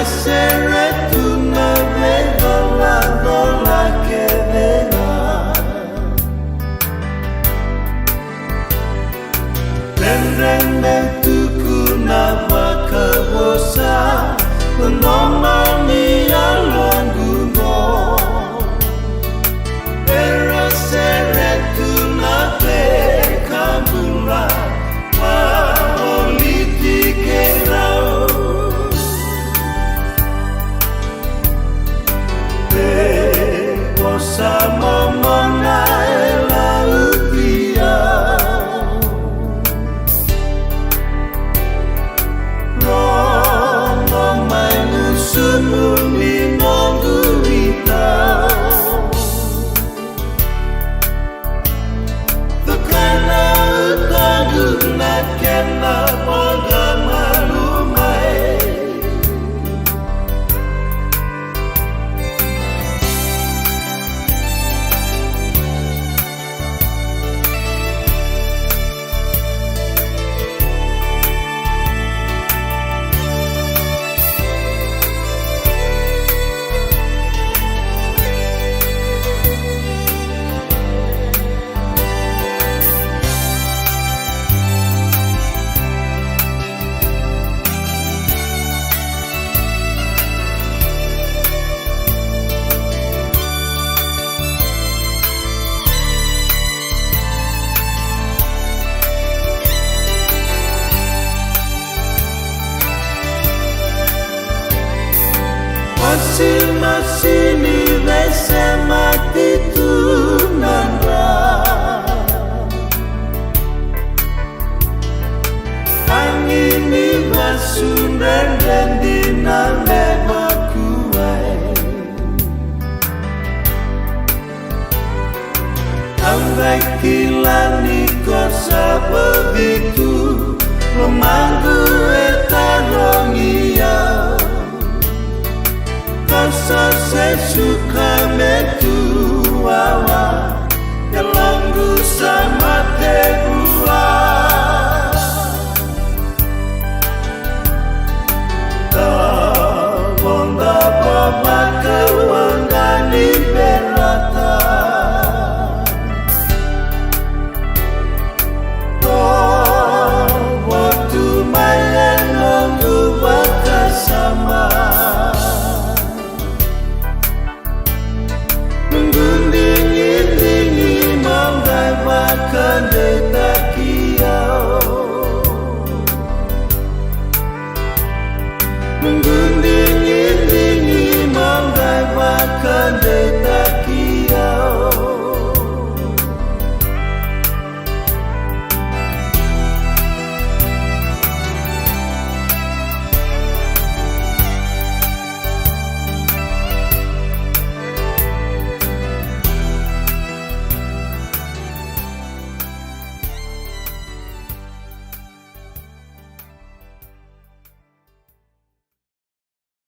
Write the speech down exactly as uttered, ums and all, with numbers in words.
Sere tu na veicolacola kece ga. Dredre me tukuna vakavosa na nomuni yaloqu qo. Era sere tu na veika bula, vavoliti keirau. E vosa momona e lauti au. Rogo mai gusumu ni noqu itau. Tukana utoqu na kena voqa malu mai. Masimasini veisemati tu na dra. Tagi ni vasu dredre dina me vakuai. Au qai kila ni ko sa vauci tu, lomaqu e tarogi au. Ko sa se suka me tu wawa, yaloqu sa